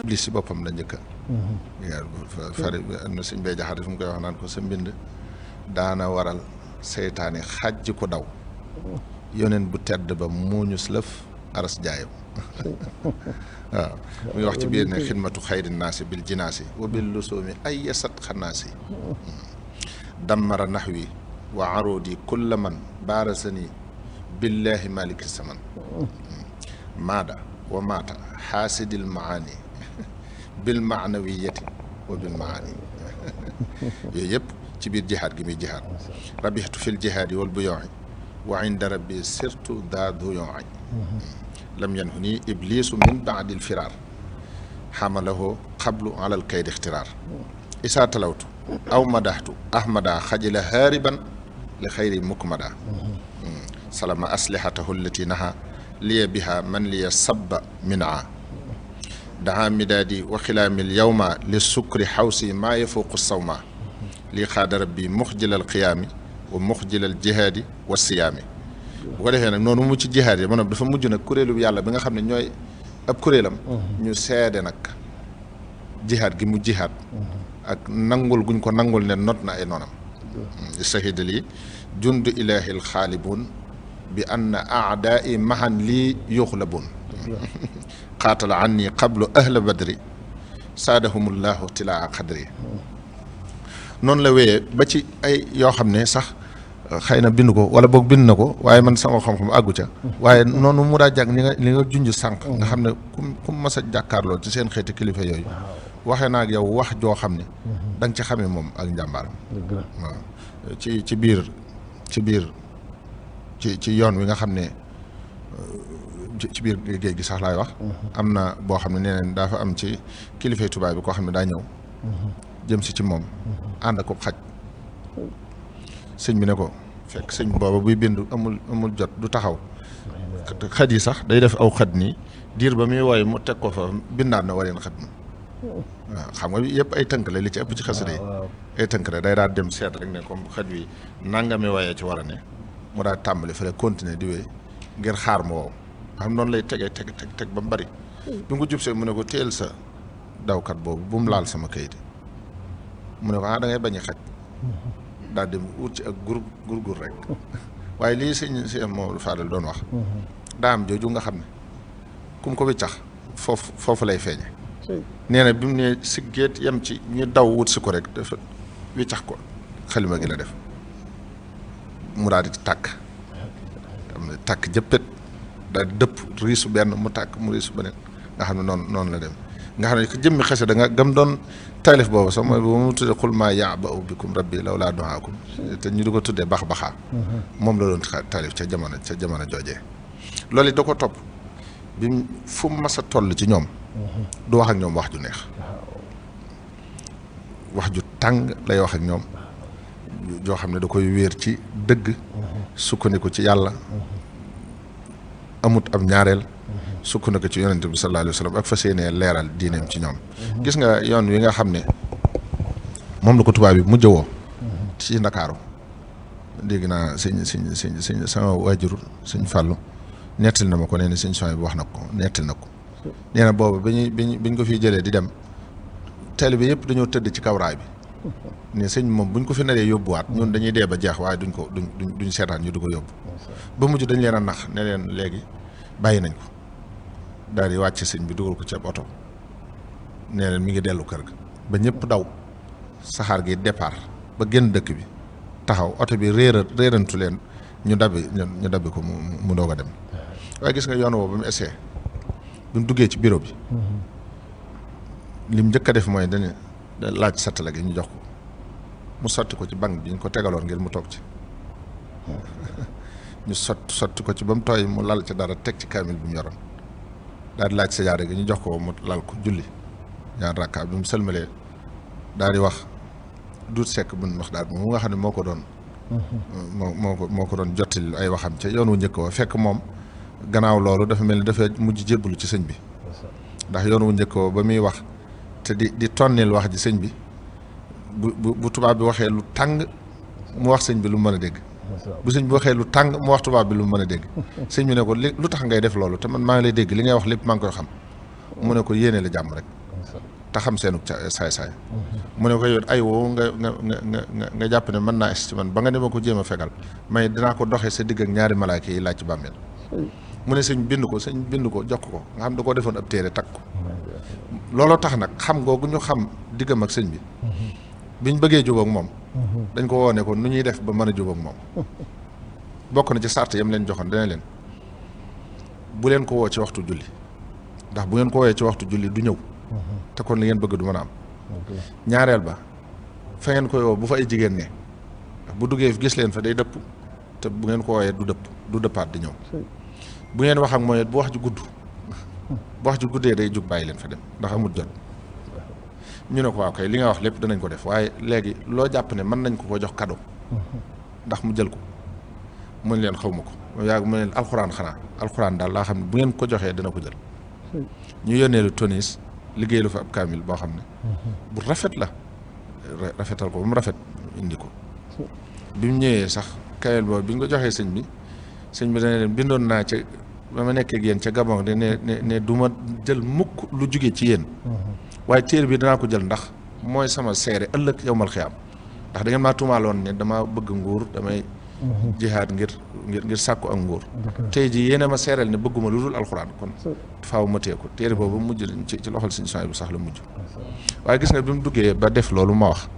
iblis si boppam la njëkka fari am na sëñ bay jaxate fu mu koy wax naan ko sa mbind daana waral seytaane xàjj ko daw yoneen bu tedd ba muuñus lëf aras jaayam waaw muy wax ci biir ne xidmatu xayri naasi bil jinaasi wa bil lusumi ay yasat xanaasi dammara naxwi wa arudi kulla man baarasani billahi maliki saman maada wa maata xaasidil maani bil maanawiyati wa bil maani yooyu yëpp ci biir jihaad gi muy jihaad rabixtu fil jihaadi wal buyooxi wa inda rabbi sirtu daa duyooxi lam yanhu nii iblisu min baadil firaar xamalahu xablu alal kaydi ixtiraar isaa talawtu aw madaxtu ahmada xajila haariban li xayri mukmada salama aslihatahu allati naha liya biha man liya sabba minaa daha midaadi wa xilaamil yawma li sukri xawsi maa yafuuqu sawma lii xaada rabbi muxjilal qiyaami wa muxjilal jihaadi wa siyaami bu ko defee nag noonu mu ci jihaad yi maanaam dafa mujj nag kuréelu yàlla bi nga xam ne ñooy ab kuréelam ñu seede nag jihaad gi mu jihaad ak nangul guñ ko nangul ne not na ay noonam sahida lii jundu ilaahil xaalibuun bi anna aadaai mahan lii yuxlabuun qaatala anni qablu ahla badri saadahumullahu tilaa qadri noonu la wéyee ba ci ay yoo xam ne sax xëy na bind ko wala boog bind na ko waaye man sama xam-xam àggu ca waaye noonu mu daa jàng li nga junj sànq nga xam ne ku mas a jàkkaarloo ci seen xeeti kilifa yooyu waxee naa ak yow wax joo xam ne da nga ci xamee moom ak njàmbaaram waaw ci biir ci yoon wi nga xam ne ci biir géej gi sax laay wax am na boo xam ne nee nañ daa fa am ci kilifay tubaab bi koo xam ne daa ñëw jëm si ci moom ànd ak ko xaj sëñ bi ne ko fekk sëñ booba buy bind amul jot du taxaw xaj yi sax day def aw xaj nii diir ba muy wooy mu teg ko fa bindaat na wareen xaj ma waaw xam nga yëpp ay tënk la li ci ëpp ci xasida yi ay tënk la day daal dem seet rek ne comme xaj wi nangami wooyee ci war a ne mu daal tàmbali fële continuer di wéy ngir xaar mu wow xam noonu lay tegee teg ba mu bari bi nga ko jub see mu ne ko téel sa dawkat boobu bu mu laal sama kayit mu ne ko da ngay bañ a xaj daal dem wut ci ak gur rek waaye lii sëñ moo Fadal doon wax daam jooju nga xam ne ku mu ko wiccax foofu lay feeñe nee na bi mu ne si géet yem ci ñu daw wut si ko rek dafa wiccax ko xalima gi la def mu daal di tàkk am na tàkk jëppët daal di dëpp riisu benn mu tàkk mu riisu beneen nga xam ne noonu la dem nga xam ne ko jëmmi xese da nga gam doon taalif boobu sax mooy bu mu tuddee xul maa ya'ba'u bikum rabbi lawlaa du'aakum te ñu di ko tuddee bax-baxaa moom la doon taalif ca jamono joojee loolu it da ko topp bi fu mu mas a toll ci ñoom du wax ak ñoom wax ju neex wax ju tàng lay wax ak ñoom joo xam ne da koy wéer ci dëgg sukkandiku ci yàlla amut ab ñaareel sukkandiku ci yonente bi sallallahu alayhi wa sallam ak fas yéenee leeral diineem ci ñoom gis nga yoon wi nga xam ne moom la ko tubaab bi mujj woo ci Ndakaaru dégg naa sëñ sama waajur sëñ Fàllu nettali na ma ko nee na sëñ Soy bi wax na ko nettali na ko nee na boobu biñ ko fiy jëlee di dem taalibe bi yëpp dañoo tëdd ci kaw raay bi ne sëñ moom buñ ko fi naree yóbbuwaat ñun dañuy dee ba jeex waaye duñ seetaan ñu du ko yóbbu ba mujj dañ leen a nax ne leen léegi bàyyi nañ ko daal di wàcc sëñ bi dugal ko ci ab oto nee leen mi ngi dellu kër ga ba ñëpp daw saxaar gi départ ba génn dëkk bi taxaw oto bi réerantu leen ñu dabbi ko mu doog a dem waaye gis nga yoon woo ba mu essayé bi mu duggee ci bureau bi lim njëkk a def mooy dañu laaj sattala gi ñu jox ko mu sotti ko ci banque bi ñu ko tegaloon ngir mu toog ci ñu sotti ko ci ba mu tooy mu lal ci dara teg ci kaamil bi mu yoroon daal di laaj sajaada gi ñu jox ko mu lal ko julli ñaar rakka bi mu sëlmalee daal di wax duut sekk buñ wax daal mu nga xam ne moo ko doon moo ko doon jottali ay waxam ca yoon wu njëkk wa fekk moom gannaaw loolu dafa mel ni dafa mujj jébbalu ci sëñ bi ndax yoon wu njëkk wa ba muy wax te di tonnil wax ji sëñ bi bu tubaab bi waxee lu tàng mu wax sëñ bi lu mën a dégg bu sëñ bi waxee lu tàng mu wax tubaab bi lu mën a dégg sëñ bi ne ko lu tax ngay def loolu te man maa ngi lay dégg li ngay wax lépp maa ngi koy xam mu ne ko yéene la jàmm rek te xam seenu saay-saay mu ne ko yow ay woo nga jàpp ne mën naa es ci man ba nga ne ma ko jéem a fegal may dinaa ko doxee sa digg ak ñaari malaaka yi laaj ci bàmmeel mu ne sëñ bind ko jox ko nga xam da koo defoon ab téere takk ko looloo tax nag xam googu ñu xam diggam ak sëñ bi biñ bëggee jubóog moom dañ ko woone ko nu ñuy def ba mën a jubóog moom bokk na ci sart yam leen joxoon dana leen bu leen ko woo ci waxtu julli ndax bu ngeen ko woowee ci waxtu julli du ñëw te kon li ngeen bëgg du mën a am ñaareel ba fa ngeen koy woo bu fa ay jigéen ne bu duggee gis leen fa day dëpp te bu ngeen ko wooyee du dëppaat di ñëw bu ngeen wax ak mooy bu wax ju gudd bu wax ju guddee day jug bàyyi leen fa dem ndax amul jot ñu ne ko waaw kay li nga wax lépp danañ ko def waaye léegi loo jàpp ne mën nañ ko jox cadeau ndax mu jël ko mu ne leen xaw ma ko yàgg mu ne leen alxuraan daal laa xam ne bu ngeen ko joxee dana ko jël ñu yónnee lu tonis liggéey lu fa ab kaamil boo xam ne bu rafet la rafetal ko ba mu rafet indi ko bi mu ñëwee sax kaamil boobu bi ñu ko joxee sëñ bi dana leen bindoon naa ca ba ma nekkee ak yéen ca Gabon de ne du ma jël mukk lu jugee ci yéen waaye téere bi danaa ko jël ndax mooy sama seere ëllëg yowmal xiyaam ndax da ngeen maa tuumaaloon ne dama bëgg nguur damay jihaad ngir sàkku ak nguur tey ji yéena ma seereel ne bëgguma lu dul alxuraan kon faaw ma tee ko téere boobu mujj ci loxol Sëñ Suhaybu bu sax la mujj waaye gis nga bi mu duggee ba def loolu ma wax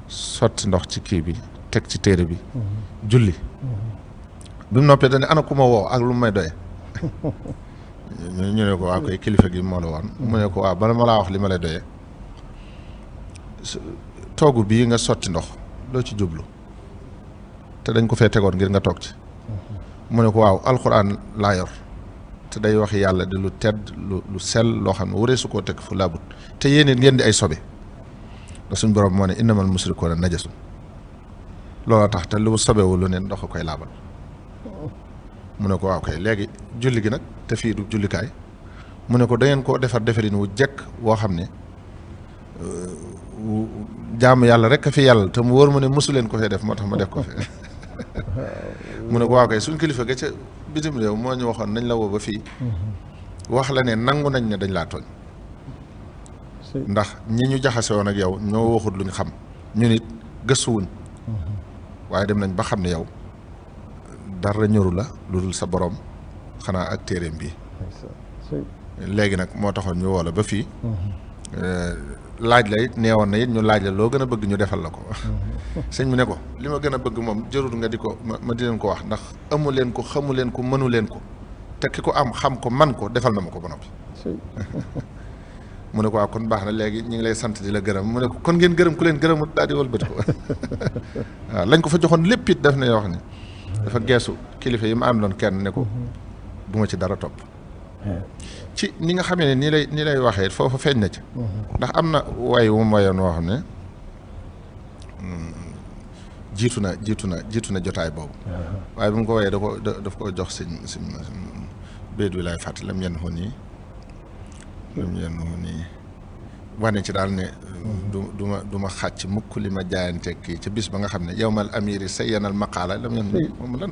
sotti ndox ci kii bi teg ci téere bi julli bi mu noppee dañ ne ana ku ma woo ak lu may doye ñu ne ko waa koy kilifa gi moo la woon mu ne ko waaw bala ma laa wax li ma lay doyee toogu bii nga sotti ndox loo ci jublu te dañ ko fee tegoon ngir nga toog ci mu ne ko waaw alxuraan laa yor te day wax yàlla di lu tedd lu sell loo xam ne waree su koo teg fu laabut te yéen it ngeen di ay sobe da suñ borom moo ne innamal musrikuuna najasun looloo tax te lu sobewu lu ne ndox koy laabal mu ne ko waaw kay léegi julli gi nag te fii du jullikaay mu ne ko da ngeen koo defar defarin wu jekk woo xam ne jaamu yàlla rek a fi yàlla te mu wóor ma ne mosu leen ko fee def moo tax ma def ko fi mu ne ko waaw kay suñ kilifa ga ca bitim réew moo ñu waxoon nañ la woo ba fii wax la ne nangu nañ ne dañ laa tooñ ndax ñi ñu jaxase woon ak yow ñoo waxut luñ xam ñu nit gëstuwuñ waaye dem nañ ba xam ne yow dara ñoru la lu dul sa borom xanaa ak téeréem bi léegi nag moo taxoon ñu woo la ba fii laaj la it neewoon na it ñu laaj la loo gën a bëgg ñu defal la ko sëñ bi ne ko li ma gën a bëgg moom jërul nga di ko ma di leen ko wax ndax amu leen ko xamu leen ko mënu leen ko te ki ko am xam ko man ko defal na ma ko ba noppi mu ne ko waaw kon baax na léegi ñu ngi lay sant di la gërëm mu ne ko kon ngeen gërëm ku leen gërëmut daal di wëlbati ko waaw lañ ko fa joxoon lépp it daf ne wax ni dafa geesu kilifa yi ma àndoon kenn ne ko bu ma ci dara topp ci ni nga xamee ne nii lay waxee foofu feeñ na ci ndax am na way wu mu wayoon woo xam ne jiitu na jotaay boobu waaye bu mu ko wayee daf ko jox sëñ béyt bi laay fàttali lam yenn xon yi wane ci daal ne du ma xàcc mukk li ma jaayante kii ca bis ba nga xam ne yowmal amiri sayyanal maqaala lam yenn moom lan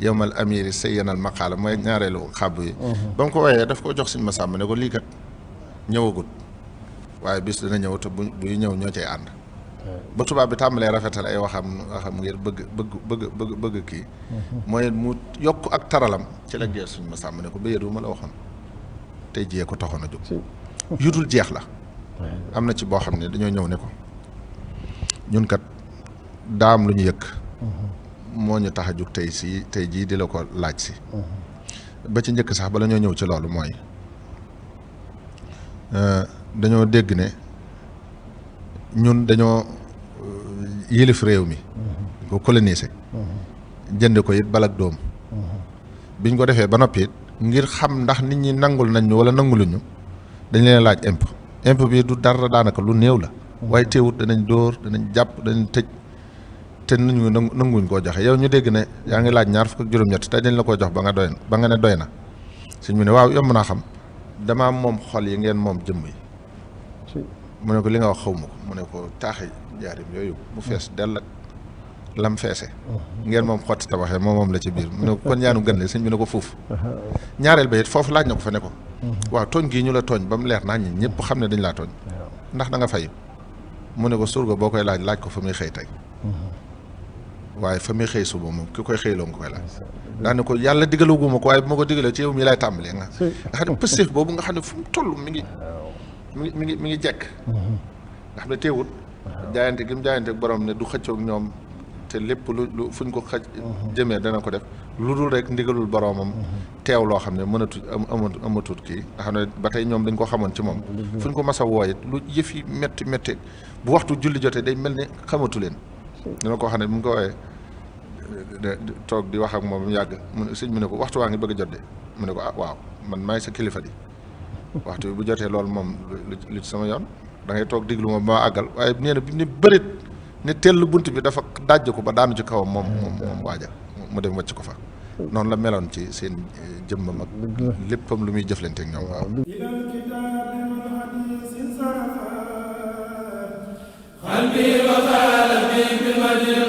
yowmal amiri sayyanal maqaala mooy ñaareelu xàbb yi ba mu ko wayee daf ko jox sëñ Masamba ne ko lii kat ñëwagut waaye bis dana ñëw te buy ñëw ñoo cay ànd ba tubaab bi tàmbalee rafetal ay waxam ngir bëgg kii mooy mu yokk ak taralam ci la gees sëñ Masamba ne ko béyee du ma la waxoon tey jiyee ko taxoon a jóg yutul jeex la am na ci boo xam ne dañoo ñëw ne ko ñun kat daam lu ñu yëkk moo ñu tax a jóg tey jii di la ko laaj si ba ci njëkk sax bala ñoo ñëw ci loolu mooy dañoo dégg ne ñun dañoo yilif réew mi ko coloniser jënd ko it balak doom biñ ko defee ba noppi it ngir xam ndax nit ñi nangul nañ ñu wala nanguluñu dañ leen laaj impôt bi du dara daanaka lu néew la waaye teewut danañ dóor danañ jàpp danañ tëj te nuñu nanguñ koo joxe yow ñu dégg ne yaa ngi laaj 27 te dañ la ko jox ba nga ne doy na suñ mu ne waaw yomb naa xam damaa moom xol yi ngeen moom jëmm yi mu ne ko li nga wax xaw ma ko mu ne ko taaxi jaarim yooyu mu fees dell ak lam feese ngeen moom xotti tabaxee moom la ci biir mu ne ko kon ñaanu gën le sëñ bi ne ko fuuf ñaareel ba it foofu laaj na ko fa ne ko waaw tooñ gii ñu la tooñ ba mu leer naa ñi ñëpp xam ne dañ laa tooñ ndax da nga fay mu ne ko surga boo koy laaj ko fa muy xëy tey waaye fa muy xëy suba moom ki koy xëyloo nga koy laaj daa ne ko yàlla digalaguma ko waaye bu ma ko digalee ci yow mi lay tàmbalee nga xam ne pëstéef boobu nga xam ne fu mu toll mi ngi jekk nga xam ne teewut jaayante gi mu jaayante borom ne du xëccoog ñoom te lépp lu fuñ ko xëj jëmee dana ko def lu dul rek ndigalul boromam teew loo xam ne mënatu amatut kii nga xam ne ba tey ñoom dañ ko xamoon ci moom fuñ ko mas a wooyit lu yëf yi métti bu waxtu julli jotee day mel ni xamatu leen dina ko xam ne mu ngi ko wooyee toog di wax ak moom mu yàgg sëñ mu ne ko waxtu waa ngi bëgg a jot de mu ne ko ah waaw man maay sa kilifa di waxtu bi bu jotee loolu moom lu sama yoon da ngay toog diglu ma ba àggal waaye nee na bi ne bërit ne tell bunt bi dafa dajj ko ba daanu ci kawam moom waaja mu dem wàcc ko fa noonu la meloon ci seen jëmmam ak léppam lu muy jëflante ak ñoom waaw qalbi wa qalbi bil madil